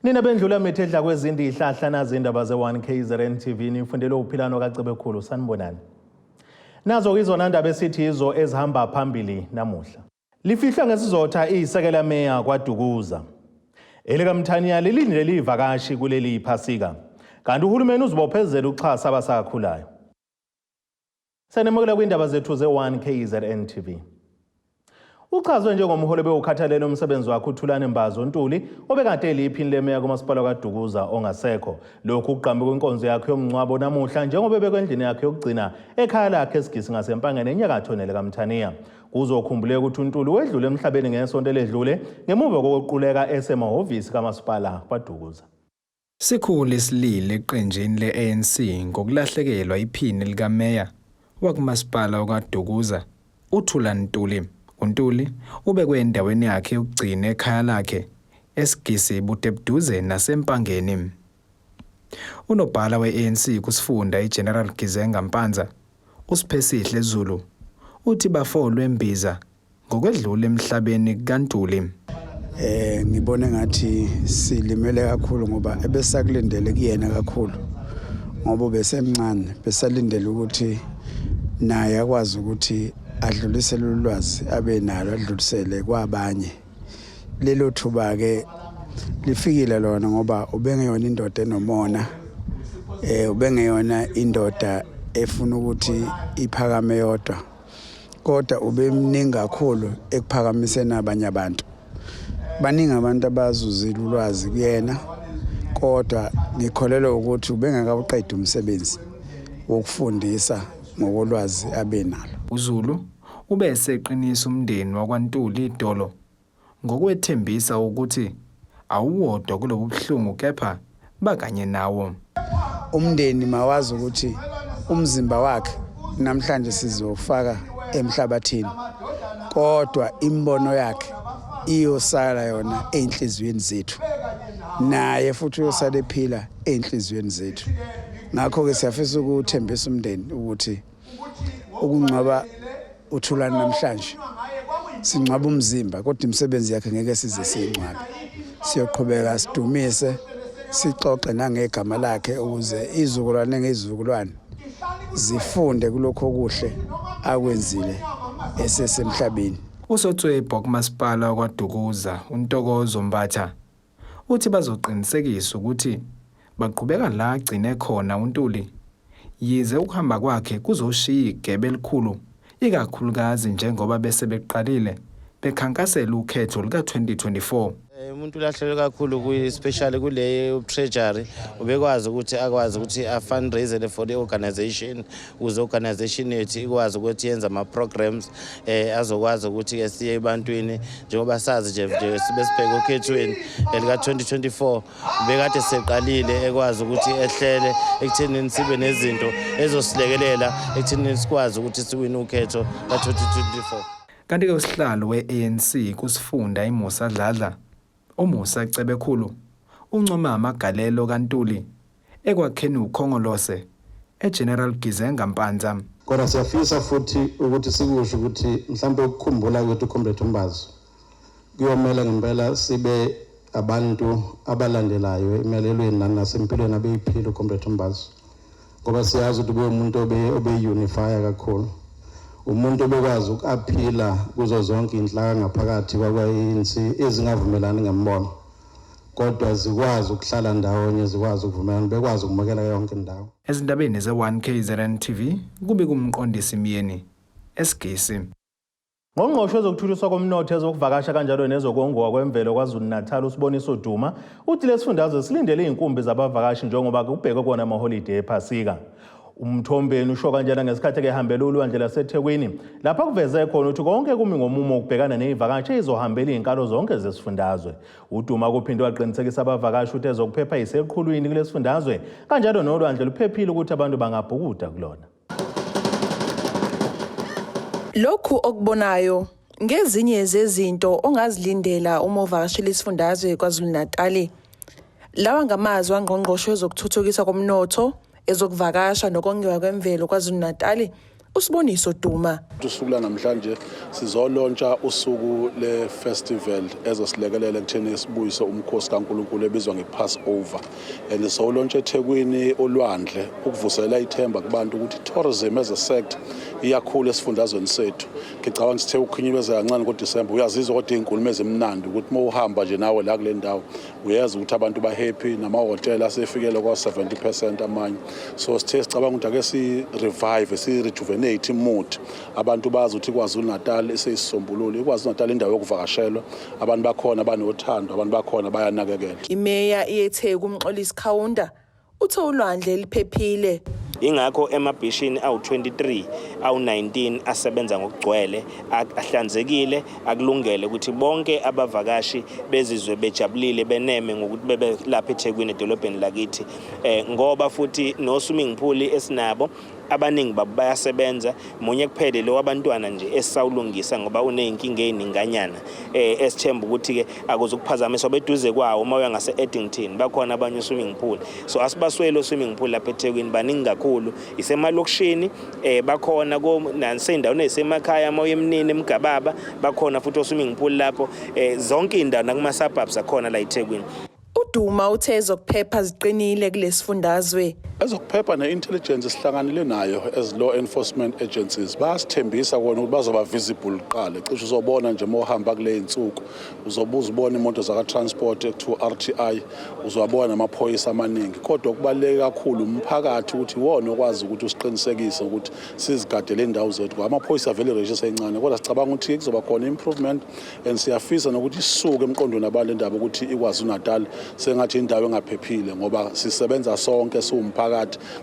Nina bendlula mithi edla kwezindi ihlahla nazi indaba ze-1 KZN TV nifundelwe uphilano kaCebekhulu sanibonani. Nazo izona ndaba esithi izo ezihamba phambili namuhla. Lifihlwe ngesizotha iyisekela meya kwaDukuza. ElikaMthaniya lilindele ivakashi kuleli iphasika. Kanti uhulumeni uzibophezela ukuxhasa abasakhulayo. Sanemukela kwindaba zethu ze-1 KZN TV. Uchazwe njengomholi bewukhathalele umsebenzi wakhe uThulani Mbazo Ntuli obekade eliyiphini lemeya kumasipala kaDukuza ongasekho. Lokhu kugqame kwinkonzo yakhe yomngcwabo namuhla njengoba ebekwendlini yakhe yokugcina ekhaya lakhe eSigisi ngaseMpangeni enyakatho nelikaMthaniya. Kuzokhumbuleka ukuthi uNtuli wedlule emhlabeni ngesonto eledlule ngemuva kokuquleka esemahhovisi kamasipala kwaDukuza. Sikhulu isililo eqenjini le-ANC ngokulahlekelwa iphini likameya wakumasipala wakwaDukuza, uThulani Ntuli. UNtuli ubekwe endaweni yakhe yokugcina ekhaya lakhe eSigisi budebuduze naseMpangeni. Unobhala we-ANC kusifunda iGeneral Gizenga Mpanza, uSiphesihle Zulu, uthi bafolwe embiza ngokwedlula emhlabeni kukaNtuli. Eh ngibona ngathi silimele kakhulu ngoba ebesakulindele kuyena kakhulu ngoba ubesemncane besalindele ukuthi naye akwazi ukuthi adlulisele ulwazi abe nalo adlulisele kwabanye lelo thuba ke lifikile lona ngoba ubengeyona indoda enomona eh ubengeyona indoda efuna ukuthi iphakame yodwa kodwa ubemningi kakhulu ekuphakamiseni abanye abantu baningi abantu abazuzile ulwazi kuyena kodwa ngikholelwa ukuthi ubengakawuqedi umsebenzi wokufundisa ngokolwazi abenalo. UZulu ube eseqinisa umndeni wakwaNtuli idolo ngokwethembisa ukuthi awuwodwa kulobu buhlungu kepha bakanye nawo. Umndeni mawazi ukuthi umzimba wakhe namhlanje sizofaka emhlabathini kodwa imibono yakhe iyosala yona ey'nhliziyweni zethu naye futhi uyosala ephila ey'nhliziyweni zethu ngakho-ke siyafisa ukuthembisa umndeni ukuthi ukungcwaba uThulani namhlanje singcwaba umzimba kodwa imisebenzi yakhe ngeke size siyingcwabe siyoqhubeka sidumise sixoxe nangegama lakhe ukuze izizukulwane ngezizukulwane zifunde kulokho okuhle akwenzile esesemhlabeni. Usotswebhu wakuMasipala waKwaDukuza, uNtokozo Mbatha, Uthi bazoqinisekisa ukuthi baqhubeka la agcine khona uNtuli yize ukuhamba kwakhe kuzoshiya igebe elikhulu ikakhulukazi njengoba bese beqalile bekhankasela ukhetho luka-2024. Eh, umuntu ulahlelwe kakhulu especially kule treasury ubekwazi ukuthi akwazi ukuthi a-fundraisele for the organization ukuze organization yethu ikwazi ukuthi yenze ama-programs eh azokwazi ukuthi ke siye ebantwini njengoba sazi nje nje sibe sibheke okhethweni elika-2024 bekade seqalile ekwazi ukuthi ehlele ekuthenini sibe nezinto ezosilekelela ekuthenini sikwazi ukuthi siwine ukhetho ka-2024. Kanti-ke usihlalo we-ANC kusifunda iMusa Dladla, uMusa Cebekhulu, uncome amagalelo kaNtuli ekwakheni uKhongolose eGeneral Gizenga Mpanza. Kodwa siyafisa futhi ukuthi sikusho ukuthi mhlawumbe ukukhumbula kwethu uComrade Mbazo kuyomele ngempela sibe abantu abalandelayo emelelweni nasempilweni abeyiphila uComrade Mbazo ngoba siyazi ukuthi umuntu obe-unifya kakhulu umuntu obekwazi uku-aphila kuzo zonke iy'nhlaka ngaphakathi kwakwa-ANC ezingavumelani ngembono kodwa zikwazi ukuhlala ndawonye zikwazi ukuvumelana bekwazi ukumukela yonke indawo. Ezindabeni ze-1 KZN TV kubika uMqondisi Myeni esiGisi. Ngqongqoshe wezokuthuthukiswa komnotho, ezokuvakasha kanjalo nezokongiwa kwemvelo KwaZulu-Natal uSiboniso Duma uthi lesifundazwe silindele izinkumbi zabavakashi njengoba kubhekwe kona amaholide ePhasika. Umthombeni usho kanjena ngesikhathi ehambela ulwandle laseThekwini lapha kuveze khona ukuthi konke kumi ngomumo ukubhekana nezivakashi ezizohambela izinkalo zonke zesifundazwe. UDuma kuphinde waqinisekisa abavakashi ukuthi ezokuphepha iseqhulwini kulesifundazwe kanjalo nolwandle luphephile ukuthi abantu bangabhukuda kulona. Lokhu okubonayo ngezinye zezinto ongazilindela uma uvakashela isifundazwe KwaZulu-Natali. Lawa ngamazwi angqongqoshe wezokuthuthukiswa komnotho, ezokuvakasha nokongiwa kwemvelo KwaZulu-Natali, uSiboniso Duma. Usuku lanamhlanje sizolontsha usuku le-festival ezosilekelela ekutheni sibuyise umkhosi kaNkulunkulu ebizwa nge-Passover, and sowulontsha eThekwini olwandle ukuvuselela ithemba kubantu ukuthi tourism as a sector iyakhula esifundazweni sethu. Ngicabanga sithe ukukhinyabeza kancane ngoDisemba, uyazizwa kodwa iy'nkulumo ezimnandi ukuthi uma uhamba nje nawe la kule ndawo uyezwa ukuthi abantu ba-happy, namahhotela asefikele kwa-70% amanye. So sithe sicabanga ukuthi ake si-revive, si-rejuvenate i-mood, abantu bazi ukuthi iKwaZulu Natal iseyisisombululo, iKwaZulu Natal indawo yokuvakashelwa, abantu bakhona banothando, abantu bakhona bayanakekela. Imeya yeTheku uMxolisi Kaunda uthe ulwandle liphephile. Ingakho emabhishini awu-23, awu-19 asebenza ngokugcwele, ahlanzekile, akulungele ukuthi bonke abavakashi bezizwe bejabulile, beneme ngokuthi bebe lapha eThekwini, edolobheni lakithi, ngoba futhi no swimming pool esinabo abaningi babo bayasebenza. Munye kuphele lo wabantwana nje esisawulungisa ngoba uney'nkinga ey'ninganyana, esithemba ukuthi-ke akuzukuphazamiswa beduze kwawo. Uma uya ngase-Addington bakhona abanye swimming pool, so asibasweli swimming pool lapha eThekwini, baningi kakhulu, isemalokishini bakhona, nasey'ndaweni ey'semakhaya, uma uya eMnini, eMgababa, bakhona futhi o-swimming pool lapho, zonke iy'ndawo nakuma-suburbs akhona la eThekwini. UDuma uthe ezokuphepha ziqinile kulesifundazwe. Ezokuphepha ne-intelligence sihlanganile nayo as law enforcement agencies, bayasithembisa kona ukuthi bazoba visible kuqala. Cishe uzobona nje uma uhamba kule y'nsuku, uzobuza ubona imoto zaka-transport ekuthiwa RTI, uzowabona namaphoyisa amaningi. Kodwa kubaluleke kakhulu umphakathi ukuthi iwona okwazi ukuthi usiqinisekise ukuthi sizigadele iy'ndawo zethu, ngoba amaphoyisa vele ratio encane. Kodwa sicabanga ukuthi kuzoba khona improvement and siyafisa nokuthi isuke emqondweni abantu indaba ukuthi iKwaZulu Natal sengathi indawo engaphephile, ngoba sisebenza sonke siwumphakathi.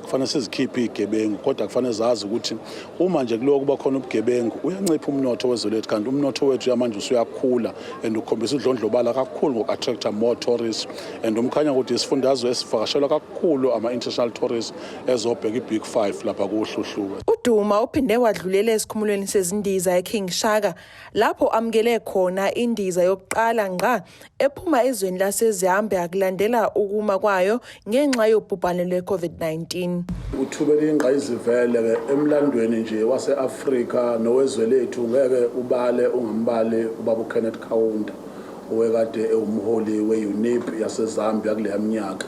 Kufanele sizikhiphe iy'gebengu, kodwa kufanele zazi ukuthi uma nje kuloku kuba khona ubugebengu uyancipha umnotho wezwe lethu, kanti umnotho wethu yamanje usuyakhula and ukhombisa udlondlobala kakhulu ngoku-attracta more tourists, and uMkhanyakude isifundazwe esivakashelwa kakhulu ama-international tourists ezobheka i-Big Five lapha kuHluhluwe. UDuma uphinde wadlulela esikhumulweni sezindiza eKing Shaka lapho amukele khona indiza yokuqala ngqa ephuma ezweni laseZambia kulandela ukuma kwayo ngenxa yobhubhane lwe-COVID-19. Uthubela ingqayizivele ke emlandweni nje wase-Afrika nowezwe lethu, ngeke ubale ungambali ubaba uKenneth Kaunda owekade ewumholi we-UNIP yaseZambia kuleya minyaka.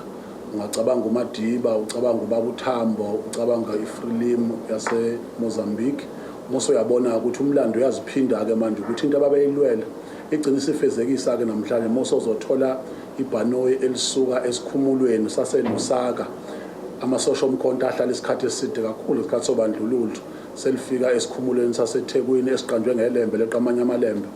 Ungacabanga uMadiba, ucabanga ubaba uTambo, ucabanga iFrelimo yaseMozambique. Muso uyabona ukuthi umlando uyaziphinda-ke manje, ukuthi into ababeyilwela igcina isifezekisa-ke namhlanje. Muso uzothola ibhanoyi elisuka esikhumulweni saseLusaka, amasosha omkhonto ahlala isikhathi eside kakhulu, isikhathi sobandlululo, selifika esikhumulweni saseThekwini esiqanjwe ngelembe leqamanye amalembe.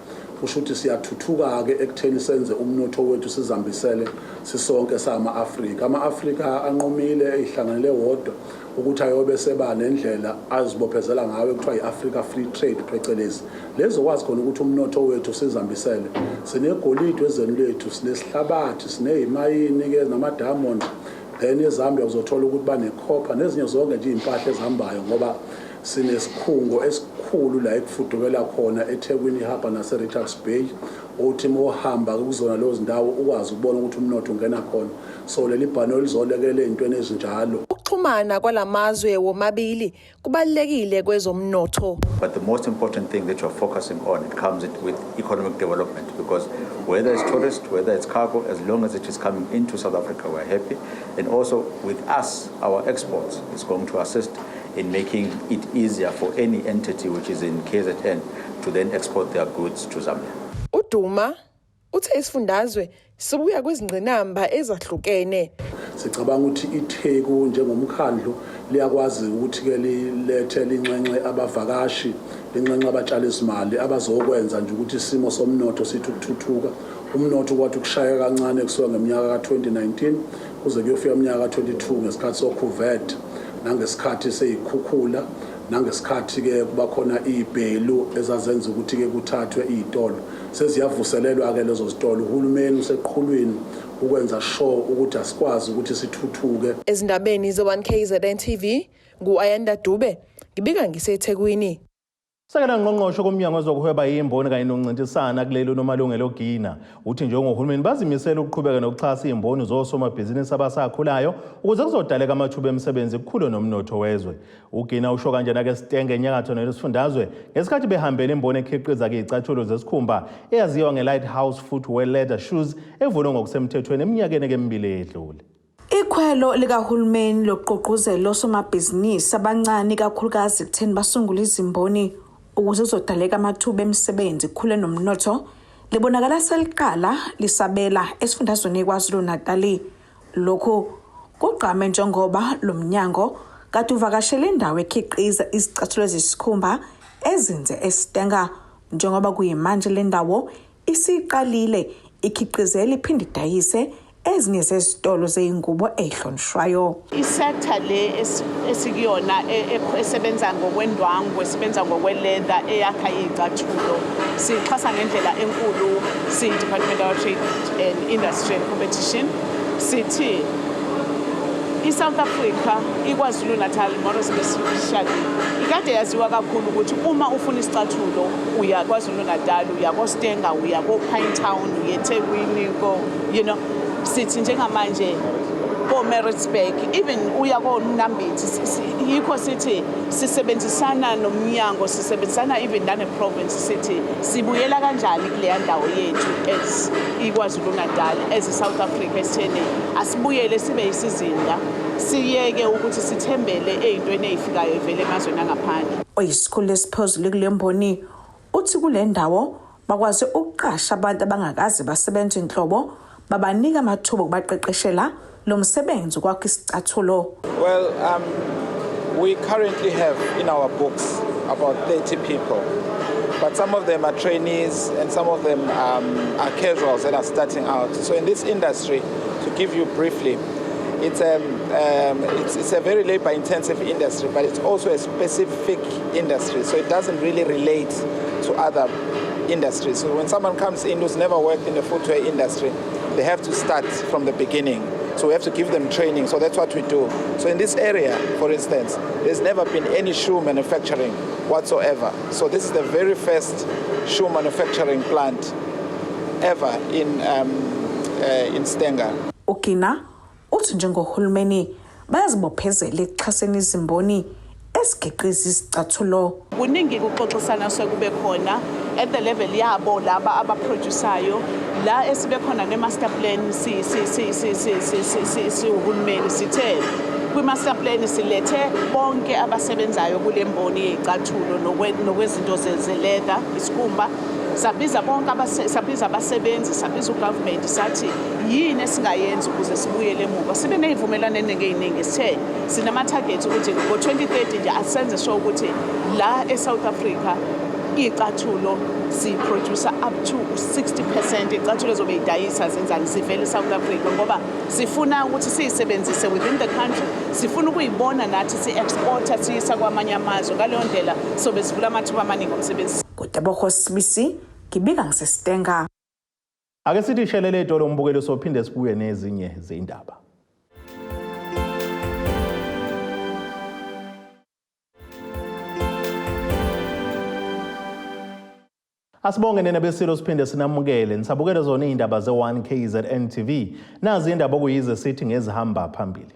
Kusho ukuthi siyathuthuka-ke ekutheni senze umnotho wethu, sizambisele sisonke sama-Afrika. Ama-Afrika anqumile ey'hlanganele wodwa ukuthi ayobe seba nendlela azibophezela ngayo ekuthiwa i-Africa Free Trade phecelezi, lezokwazi khona ukuthi umnotho wethu sizambisele. Sinegolide ezweni lethu, sinesihlabathi, sineyimayini-ke nama-diamond. Then eZambia uzothola ukuthi banekhopha nezinye zonke nje iy'mpahla ezihambayo, ngoba sinesikhungo esikhulu la ekufudukela khona eThekwini Harbour nase-Richards Bay, uthi uma uhamba kuzona lezo zindawo ukwazi ukubona ukuthi umnotho ungena khona. So leli bhanoyi lizolekela ey'ntweni ezinjalo. Ukuxhumana kwalamazwe womabili kubalulekile kwezomnotho. But the most important thing that you're focusing on, it comes with economic development, because whether it's tourist, whether it's cargo, as long as it is coming into South Africa, we're happy. And also with us, our exports is going to assist in making it easier for any entity which is in KZN to then export their goods to Zambia. UDuma uthe isifundazwe sibuya kwizingqinamba ezahlukene. Sicabanga ukuthi iTheku njengomkhandlu liyakwazi ukuthi-ke lilethe, linxenxe abavakashi, linxenxe abatshalizimali abazokwenza nje ukuthi isimo somnotho sithi ukuthuthuka. Umnotho kwathi ukushaya kancane kusuka ngeminyaka ka-2019 kuze kuyofika iminyaka ka-22, ngesikhathi sokhuvethe nangesikhathi seyikhukhula, nangesikhathi-ke kuba khona iy'bhelu ezazenza ukuthi-ke kuthathwe iy'tolo. Seziyavuselelwa-ke lezo zitolo, uhulumeni useqhulwini ukwenza sure ukuthi asikwazi ukuthi sithuthuke. Ezindabeni ze-1 KZN TV, ngu-Ayanda Dube, ngibika ngiseThekwini. Sekela ngqongqoshe komnyango wezokuhweba imboni kanye nokuncintisana kuleli uNomalungelo Gina uthi njengohulumeni bazimisele ukuqhubeka nokuxhasa izimboni zosomabhizinisi abasakhulayo ukuze kuzodaleka amathuba emisebenzi kukhule nomnotho wezwe. UGina usho kanjena ke sitenge enyakatho nelesifundazwe ngesikhathi behambela imboni ekhiqiza ke izicathulo zesikhumba eyaziwa nge-Lighthouse Footwear Leather Shoes evulwe ngokusemthethweni eminyakeni emibili eyedlule. Ikhwelo likahulumeni lokugqugquzela osomabhizinisi abancane ikakhulukazi ekutheni basungule izimboni ukuze kuzodaleka amathuba emisebenzi kukhule nomnotho libonakala seliqala lisabela esifundazweni KwaZulu-Natali. Lokhu kugqame njengoba lo mnyango kade uvakashele indawo ekhiqiza izicathulo zesikhumba ezinze eStanger njengoba kuyimanje le ndawo isiqalile ikhiqizela iphinde idayise ezinye zezitolo zeyingubo ezihlonishwayo. Isektha le esikuyona esebenza ngokwendwangu, esebenza ngokwe-leather, eyakha iy'cathulo, siyixhasa ngendlela enkulu siyi-Department of Trade and Industry and Competition. Sithi i-South Africa, iKwaZulu-Natal more specifically, ikade yaziwa kakhulu ukuthi uma ufuna isicathulo uya KwaZulu-Natal, uya koStanger, uya ko-Pinetown, uya eThekwini, ko you know sithi njengamanje ko-Maritzburg, even uya koNambithi. Yikho sithi sisebenzisana nomnyango, sisebenzisana even nane-province, sithi sibuyela kanjani kuleya ndawo yethu as iKwaZulu-Natal, as i-South Africa, esitheni asibuyele sibe isizinda, siyeke ukuthi sithembele ey'ntweni ey'fikayo evele emazweni angaphandle. Oyisikhulu esiphezulu kule mboni uthi kule ndawo bakwazi ukuqasha abantu abangakaze basebenze inhlobo, babanika amathuba okubaqeqeshela lo msebenzi ukwakha isicathulo. Well, we currently have in our books about 30 people, but some of them are trainees and some of them are casuals that are starting out. So in this industry, to give you briefly, it's a very labor-intensive industry, but it's also a specific industry, so it doesn't really relate to other industries. So when someone comes in who's never worked in the footwear industry, they have to start from the beginning. So we have to give them training. So that's what we do. So in this area, for instance, there's never been any shoe manufacturing whatsoever. So this is the very first shoe manufacturing plant ever in Stanger. UGina uthi njengohulumeni bayazibophezela ekuxhaseni izimboni ezikhiqiza izicathulo. Kuningi ukuxoxisana sekube khona at the level yabo laba abaproducayo, la esibe khona ne-master plan siwuhulumeni. Sithe kwi-master plan silethe bonke abasebenzayo kule mboni yey'cathulo nokwezinto ze-leather, isikhumba. Sabiza bonke, sabiza abasebenzi, sabiza ugovernment, sathi yini esingayenza ukuze sibuyele emuva, sibe ney'vumelwano eningi ey'ningi. Sithe sinama-targets ukuthi ngo-2030 nje asenze sure ukuthi la e-South Africa iy'cathulo siproduce up to 60%, iy'cathulo ezobe yidayisa zenzani zivele e-South Africa, ngoba sifuna ukuthi siyisebenzise within the country, sifuna ukuyibona nathi si-exporta siyisa kwamanye amazwe. Ngaleyo ndlela sobe sivula amathuba amaningi omsebenzi. Kutebogo Sibisi, ngibika ngiseStanger. Ake sithi shelele etolo umbukelo, sophinde sibuye nezinye zindaba. Asibonge nina besilo, siphinde sinamukele. Nisabukele zona iy'ndaba ze-1 KZN TV. Nazi indaba okuyize sithi ngezihamba phambili.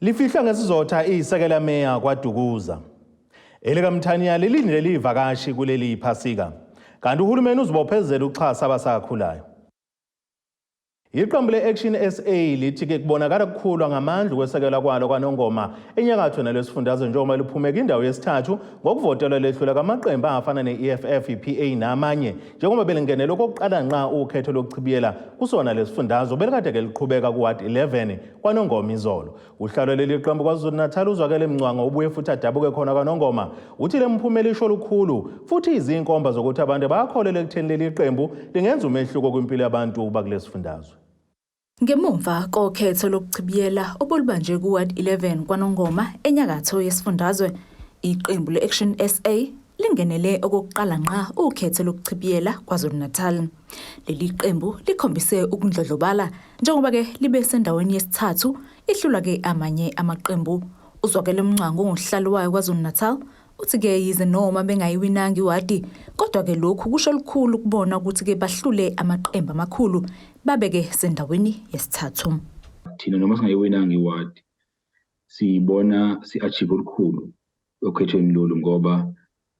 Lifihla ngesizotha iyisekela meya kwaDukuza. ElikaMthaniya lilindele ivakashi kuleli iphasika. Kanti uhulumeni uzibophezela ukuxhasa abasakhulayo. Iqembu le-Action SA lithi-ke kubonakala kukhulwa ngamandla ukwesekela kwalo kwaNongoma enyakatho nalesifundazwe, njengoba liphume kwindawo yesithathu ngokuvotelwa, lehlula kwamaqembu afana ne-EFF, i-PA namanye, njengoba belingenele okokuqala nqa ukhetho lokuchibiyela kusona lesifundazwe belikade-ke liqhubeka kuward 11 kwaNongoma izolo. Uhlalo leli qembu KwaZulu-Natal uZwakele Mncwango ubuye futhi adabuke khona kwaNongoma. Uthi le mphumela isho lukhulu futhi izinkomba zokuthi abantu bayakholelwa ekutheni leli qembu lingenza umehluko kwimpilo yabantu bakulesifundazwe. Ngemumva kokhetho lokuchibiyela obolubanjwe ku-Ward 11 kwaNongoma enyakatho yesifundazwe, iqembu le-Action SA lingenele okokuqala ngqa ukhetho lokuchibiyela KwaZulu-Natal. Leli qembu likhombise ukundlondlobala njengoba-ke libe sendaweni yesithathu, ihlulwa-ke amanye amaqembu. UZwakele Mncwango ongusihlalo wayo KwaZulu-Natal Uthi-ke yize noma bengayiwinanga iwadi, kodwa-ke lokhu kusho lukhulu kubona ukuthi-ke bahlule amaqembu amakhulu babe-ke sendaweni yesithathu. Thina noma singayiwinanga iwadi, siyibona si-achieve olukhulu okhethweni lolu ngoba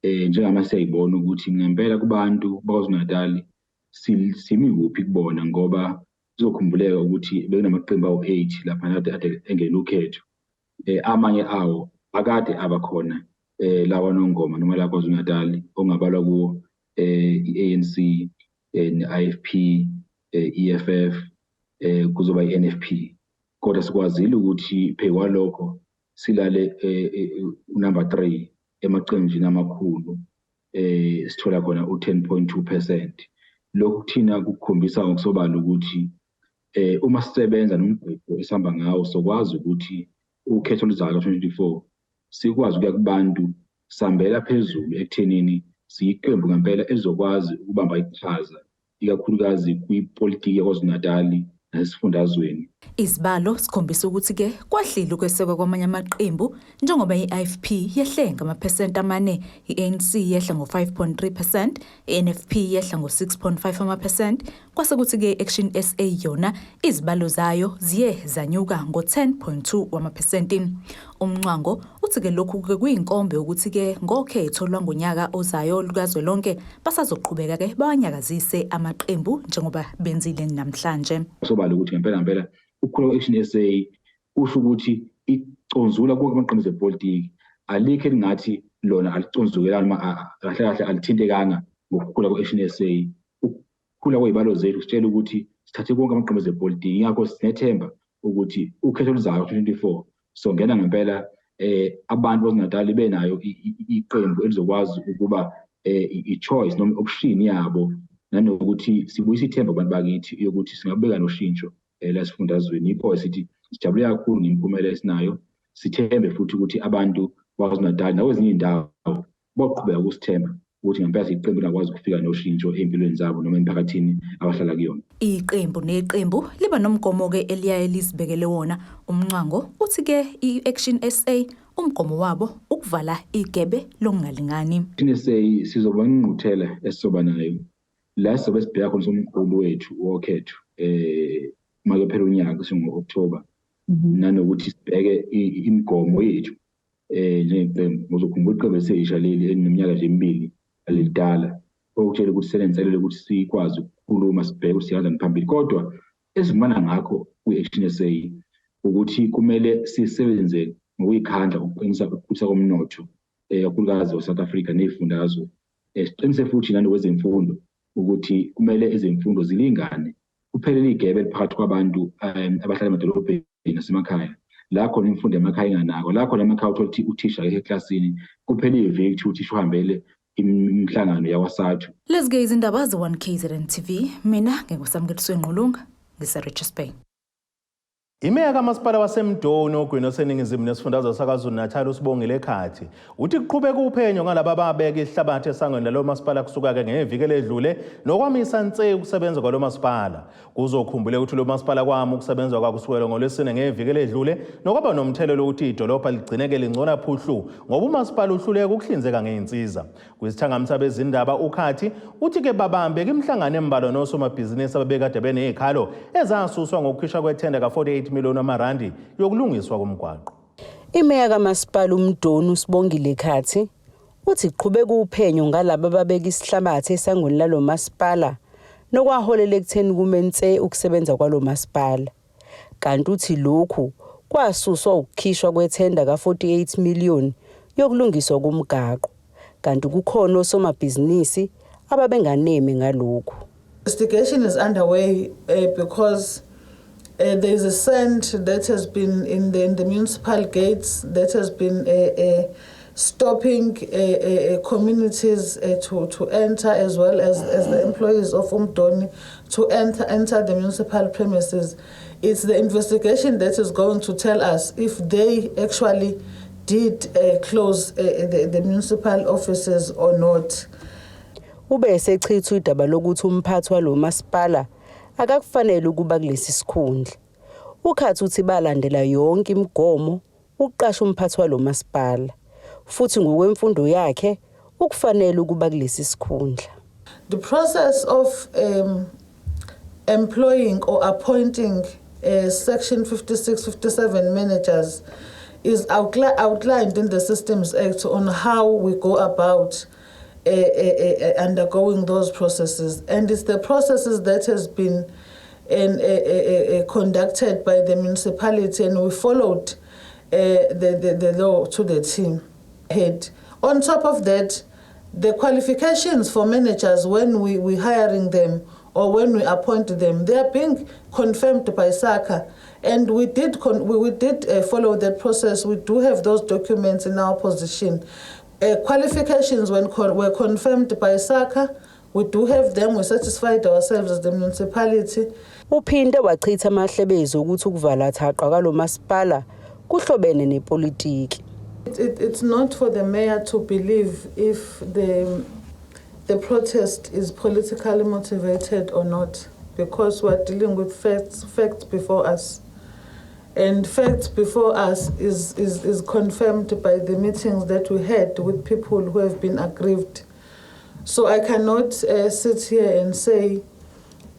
njengamanje siyayibona ukuthi ngempela kubantu baKwaZulu-Natal simi kuphi kubona, ngoba kuzokhumbuleka ukuthi bekunamaqembu awu-8 lapha ade engena ukhetho. Amanye awo akade abakhona la kwaNongoma noma la KwaZulu-Natal, ongabalwa kuwo i-ANC, ne-IFP, EFF, kuzoba i-NFP. Kodwa sikwazile ukuthi phezu kwalokho silale unumber 3 emaqenjini amakhulu, sithola khona u-10.2%. Lokhu kuthina kukhombisa ngokusobala ukuthi uma sisebenza nomgqigqo esihamba ngawo, sokwazi ukuthi ukhetho oluzayo ka-2024 sikwazi ukuya kubantu sihambela phezulu ekuthenini siyiqembu ngempela elizokwazi ukubamba iqhaza, ikakhulukazi kwipolitiki yaKwaZulu-Natal nasesifundazweni. Izibalo sikhombisa ukuthi-ke kwahlile ukwesekwa kwamanye amaqembu, njengoba i-IFP yehle ngamaphesenti 4, i-ANC yehla ngo-5.3%, i-NFP yehla ngo-6.5 amaphesenti, kwase kuthi-ke i-Action SA yona izibalo zayo ziye zanyuka ngo-10.2 wamaphesenti. Umncwango uthi-ke lokhu-ke kuyinkomba yokuthi-ke ngokhetho lwangonyaka ozayo lukazwelonke basazoqhubeka-ke bawanyakazise amaqembu njengoba benzile namhlanje. Sobala ukuthi ngempela ngempela ukukhula kwe-Action SA kusho ukuthi iconzula konke amaqembu ezepolitiki. Alikho elingathi lona aliconzukelanga noma kahle kahle alithintekanga ngokukhula kwe-Action SA. Ukukhula kwey'balo zethu kusitshela ukuthi sithathe konke amaqembu ezepolitiki, ingakho sinethemba ukuthi ukhetho oluzayo 2024 songena ngempela abantu baKwaZulu-Natal benayo iqembu elizokwazi ukuba i-choice noma i-option yabo, nanokuthi sibuyise ithemba kubantu bakithi yokuthi singabeka noshintsho la esifundazweni. Yikho sithi sijabule kakhulu ngemiphumela esinayo, sithembe futhi ukuthi abantu baKwaZulu-Natal nakwezinye iy'ndawo boqhubeka ukusithemba ukuthi ngempela siyiqembu elingakwazi ukufika noshintsho ey'mpilweni zabo noma emphakathini abahlala kuyona. Iqembu neqembu liba nomgomo-ke eliyaye lizibekele wona. Umncwango uthi-ke i-Action SA umgomo wabo ukuvala igebe lokungalingani. Action SA sizoba ingqungquthela esizoba nayo la sizobe sibheka khona somqulu wethu wokhetho uma kuphela unyaka singo-October, nanokuthi sibheke imigomo yethu njengeqembu. Ngizokhumbula iqembu eselisha leli elineminyaka nje emibili alidala, okutshela ukuthi senenselelo ukuthi sikwazi ukukhuluma sibheke ukuthi sikanjani phambili. Kodwa esivumana ngakho kwi-Action SA ukuthi kumele sisebenze ngokuyikhandla ukuqinisa ukukhulisa komnotho, kakhulukazi wa-South Africa ney'fundazwe. Siqinise futhi nanokwezemfundo ukuthi kumele ezemfundo zilingane, kuphelele igebe eliphakathi kwabantu abahlala emadolobheni nasemakhaya, la khona imfundo emakhaya inganakwa, la khona emakhaya uthola ukuthi uthisha akekho eklasini, kuphela iviki kuthiwa uthisha uhambele imihlangano yakwaSathu. Lezi-ke izindaba ze-1 KZN TV, mina nginguSamukeliso Ngqulunga, ngise-Richards Bay. Imeya kamasipala waseMdoni ogwini oseningizimu nesifundazwe saKwaZulu-Natal uSibongile Khathi uthi kuqhubeka uphenyo ngalaba ababeka ihlabathi esangweni lalo masipala kusuka-ke ngeviki eledlule nokwamisa nse ukusebenza kwalo masipala. Kuzokhumbuleka ukuthi lo masipala kwami ukusebenza kwakusukela ngoLwesine ngeviki eledlule nokwaba nomthelela ukuthi idolobha ligcineke lingcola phuhlu ngoba umasipala uhluleka ukuhlinzeka ngey'nsiza. Kwisithangami sabezindaba uKhathi uthi-ke babambe imihlangano embalwa nosomabhizinisi ababekade beney'khalo ezasuswa ngokukhishwa kwethenda ka-48 million wamarandi yokulungiswa komgwaqo. Imeya kamasipala uMdoni uSibongile Khathi uthi kuqhubeka uphenyo ngalaba ababeka isihlabathi esangweni lalo masipala nokwaholela ekutheni kume nse ukusebenza kwalo masipala. Kanti uthi lokhu kwasuswa ukukhishwa kwethenda ka-48 million yokulungiswa komgaqo. Kanti kukhona osomabhizinisi ababenganeme ngalokhu. Investigation is underway because there is a sand that has been in the municipal gates that has been stopping communities to enter, as well as the employees of Umdoni to enter the municipal premises. It's the investigation that is going to tell us if they actually did close the municipal offices or not. Ube esechitha udaba lokuthi umphathi walo masipala akakufanele ukuba kulesi sikhundla. Ukhathi uthi balandela yonke imigomo ukuqasha umphathi walo masipala. Futhi ngokwemfundo yakhe ukufanele ukuba kulesi sikhundla. The process of employing or appointing Section 56, 57 managers is outlined in the Systems Act on how we go about undergoing those processes. And it's the processes that has been conducted by the municipality, and we followed the law to the T. Head. On top of that, the qualifications for managers when we hiring them or when we appoint them, they are being confirmed by SACA. And we did follow that process. We do have those documents in our position. Qualifications were confirmed by SACA, we do have them. We satisfied ourselves as the municipality. Uphinde wachitha amahlebezi ukuthi ukuvala thaqa kwalo masipala kuhlobene nepolitiki. It's not for the mayor to believe if the protest is politically motivated or not, because we're dealing with facts, facts before us. And facts before us is confirmed by the meetings that we had with people who have been aggrieved. So I cannot sit here and say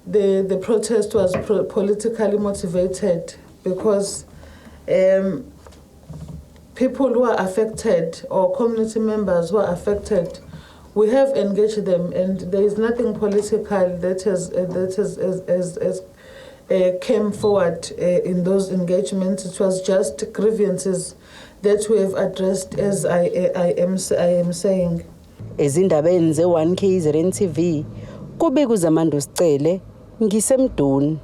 the protest was politically motivated because people who are affected or community members who are affected, we have engaged them, and there is nothing political that has came forward in those engagements. It was just grievances that we have addressed, as I am saying. Ezindabeni ze-1 KZN TV kubika uZamando Sicele ngiseMdoni.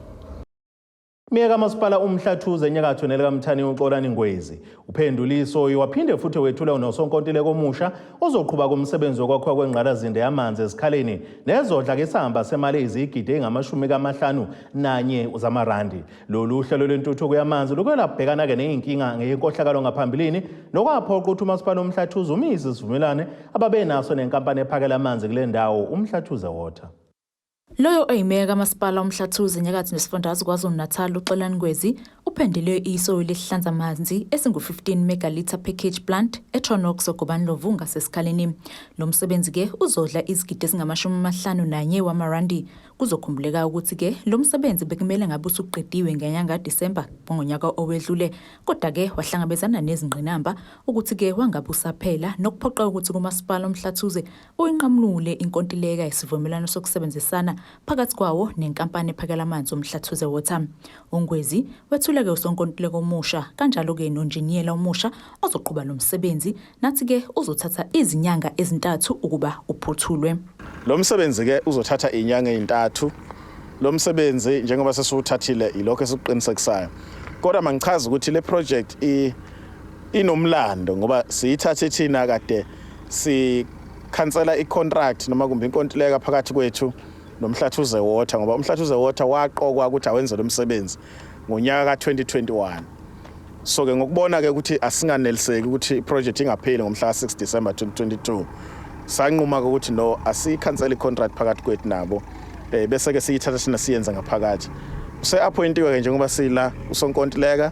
Meya kamasipala uMhlathuze enyakatho nelikaMthaniya uXolani Ngwezi uphendula isoyi waphinde futhi wethula nosonkontileka omusha ozoqhuba kumsebenzi wokwakhiwa kwengqalasizinda yamanzi eSikhaleni nezodla isamba semali eyizigidi ezingu-51 zamarandi. Lolu hlelo lwentuthuko yamanzi luke lwabhekana-ke ney'nkinga ngenkohlakalo ngaphambilini nokwaphoqa ukuthi umasipala uMhlathuze umise isivumelwane ababenaso nenkampani ephakela amanzi kule ndawo uMhlathuze Water. Loyo oyimeya kamasipala uMhlathuze enyakatho nesifundazwe KwaZulu-Natal uXolani Ngwezi uphendule isoyi lesihlanzamanzi esingu-15 megalitre package plant eTronox oGobandlovu ngaseSikhaleni. Lo msebenzi-ke uzodla izigidi ezingama-51 wamarandi. Kuzokhumbuleka ukuthi-ke lo msebenzi bekumele ngabe usuqediwe ngenyanga kaDisemba ngonyaka owedlule, kodwa-ke wahlangabezana nezingqinamba ukuthi-ke wangabe usaphela nokuphoqa ukuthi kumasipala uMhlathuze uyinqamule inkontileka yesivumelwano sokusebenzisana phakathi kwawo nenkampani ephakela amanzi uMhlathuze Water. UNgwezi wethule-ke usonkontileka omusha kanjalo-ke nonjiniyela omusha ozoqhuba lo msebenzi nathi-ke uzothatha izinyanga ezintathu ukuba uphothulwe. Lo msebenzi ke uzothatha izinyanga ezintathu. Lo msebenzi njengoba sesiwuthathile ilokho esikuqinisekisayo. Kodwa mangichaza ukuthi le project inomlando ngoba siyithathe thina kade sikhansela i-contract noma kumbe inkontileka phakathi kwethu noMhlathuze Water, ngoba uMhlathuze Water waqokwa ukuthi awenze lo msebenzi ngonyaka ka-2021. So ke ngokubona ke ukuthi asinganeliseki ukuthi i-project ingapheli ngomhla ka-6 December 2022, sanquma ke ukuthi no, asiyikhansele i-contract phakathi kwethu nabo, bese ke siyithatha thina siyenza ngaphakathi. Use-appointiwe ke njengoba sila usonkontileka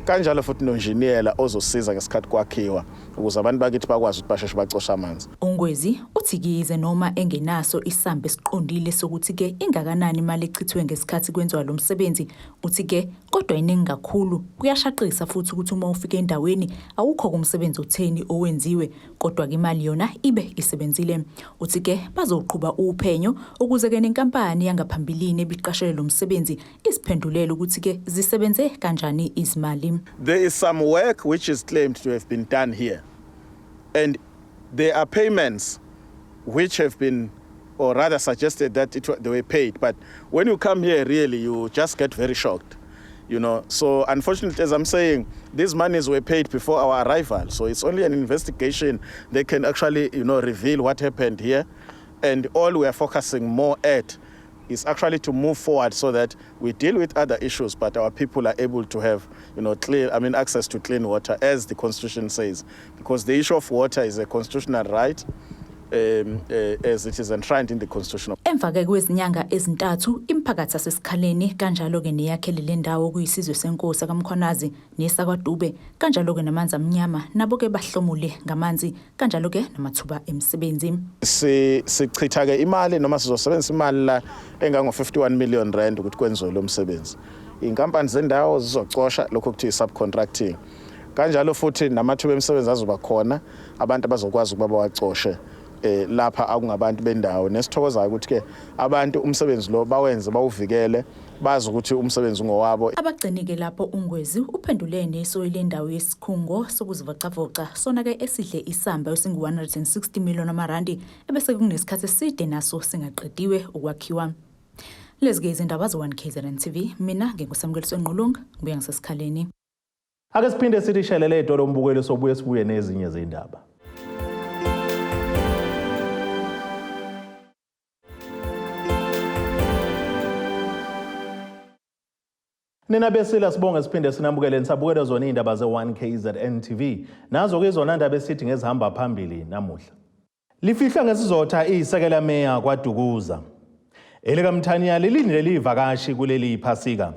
kanjalo futhi nonjiniyela ozosiza ngesikhathi kwakhiwa ukuze abantu bakithi bakwazi ukuthi basheshe bacoshe amanzi. UNgwezi uthi yize noma engenaso isamba esiqondile sokuthi-ke ingakanani imali echithwe ngesikhathi kwenziwa lo msebenzi, uthi-ke kodwa iningi kakhulu. Kuyashaqisa futhi ukuthi uma ufika endaweni awukho kumsebenzi otheni owenziwe, kodwa-ke imali yona ibe isebenzile. Uthi-ke bazoqhuba uphenyo ukuze-ke nenkampani yangaphambilini ebiqashelwe lo msebenzi isiphendulele ukuthi-ke zisebenze kanjani izimali. There is some work which is claimed to have been done here, and there are payments which have been, or rather suggested that they were paid. But when you come here, really, you just get very shocked. So unfortunately, as I'm saying, these monies were paid before our arrival. So it's only an investigation that can actually reveal what happened here. And all we are focusing more at is actually to move forward so that we deal with other issues, but our people are able to have clean, I mean, access to clean water, as the Constitution says. Because the issue of water is a constitutional right. as it is enshrined in the constitution. Emva-ke kwezinyanga ezintathu imiphakathi yaseSikhaleni kanjalo-ke neyakhele le ndawo kuyisizwe senkosi kaMkhwanazi nesakwaDube kanjalo-ke namanzi amnyama nabo-ke bahlomule ngamanzi kanjalo-ke namathuba emisebenzi. Sichitha-ke imali noma sizosebenzisa imali la engango-51 million rand ukuthi kwenziwe lo msebenzi. Iy'nkampani zendawo zizocosha lokho kuthiwa i-subcontracting. Kanjalo futhi namathuba emisebenzi azoba khona abantu abazokwazi ukuba bawacoshe lapha akungabantu bendawo nesithokozayo ukuthi ke abantu umsebenzi lo bawenze bawuvikele bazi ukuthi umsebenzi ungowabo. Abagcini-ke lapho uNgwezi uphendule nesoyi lendawo yesikhungo sokuzivocavoca sona-ke esidle isamba esingu-160 million amarandi ebese kunesikhathi eside naso singaqediwe ukwakhiwa. Lezi-ke izindaba ze-1 KZN TV, mina nginguSamukeliso Ngqulunga, ngibuya ngisesikhaleni. Ake siphinde sithi shelele idolo umbukeli sobuye sibuye nezinye zindaba. Nina besila sibonge siphinde sinamukele nisabukele zona izindaba ze-1 KZN TV. Nazo ke izona ndaba esithi ngezihamba phambili namuhla. Lifihlwe ngesizotha isekela meya kwaDukuza. ElikaMthaniya lilindele ivakashi kuleli iphasika.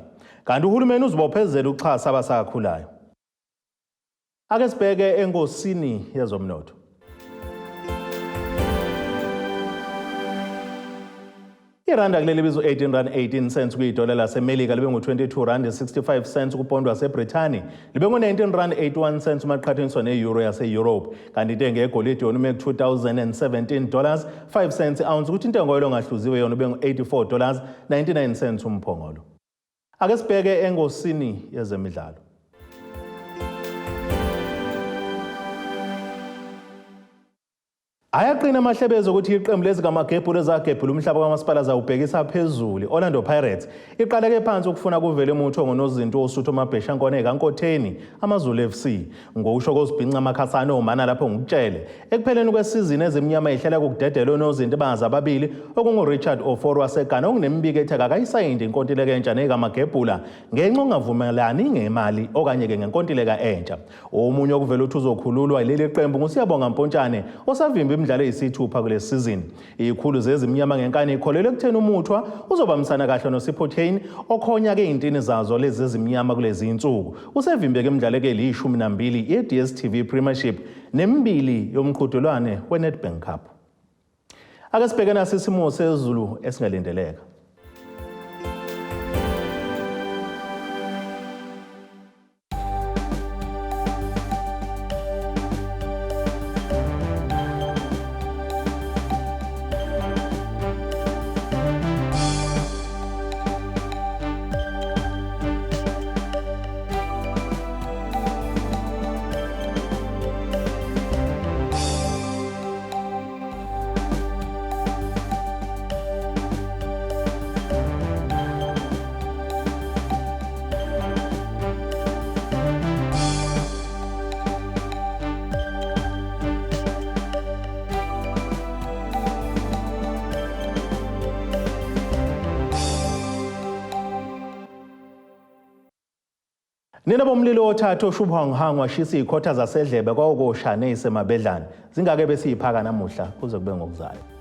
Kanti uhulumeni uzibophezela ukuxhasa abasakhulayo. Ake sibheke enkosini yezomnotho. Iranda kuleli bizo 18 rand 18 cents kuyidola laseMelika libe ngu-22 rand 65 cents kupondo waseBrithani libe ngu-19 rand 81 cents uma qhathaniswa ne-euro yase-Europe kanti intengo yegolide yona ime ku-2017 dollars 5 cents i-ounce ukuthi intengo yolo ngahluziwe yona ube ngu-84 dollars 99 cents umphongolo. Ake sibheke engosini yezemidlalo. Ayaqina amahlebezi okuthi iqembu lezikamagebhula ezagebhula umhlaba kamasipala zawubhekisa phezulu. Orlando Pirates iqaleke phansi ukufuna kuvele umuntu ongunozinti wosuthu amabheshankone kaNkotheni AmaZulu FC. Ngokusho kosibhinca amakhasane omana lapho ngikutshele. Ekupheleni kwesizini ezimnyama ihlela ukudedela onozinti bazo ababili okunguRichard Ofori waseGhana okunemibiko ethi akakayisayindi inkontileka entsha neyikamagebhula ngenxa ongavumelani ngemali okanye-ke ngenkontileka entsha. Omunye okuvela ukuthi uzokhululwa yileli qembu nguSiyabonga Mpontshane osavimba imidlalo eyisithupha kule sizini. Izikhulu zezimnyama ngenkani ikholelwa ekutheni uMuthwa uzobambisana kahle noSipho Chaine okhonya-ke ey'ntini zazo lezi zezimnyama kulezi insuku. Usevimbeke imidlalo elishumi nambili ye-DStv Premiership nemibili yomqhudelwane we-Nedbank Cup. Ake sibheke nasi isimo sezulu esingalindeleka. Nina bomlilo othathu oshubuhanguhangu washisa iy'khotha zasedlebe kwawukoshane isemabedlane. Zingake besiyiphaka namuhla kuze kube ngokuzayo.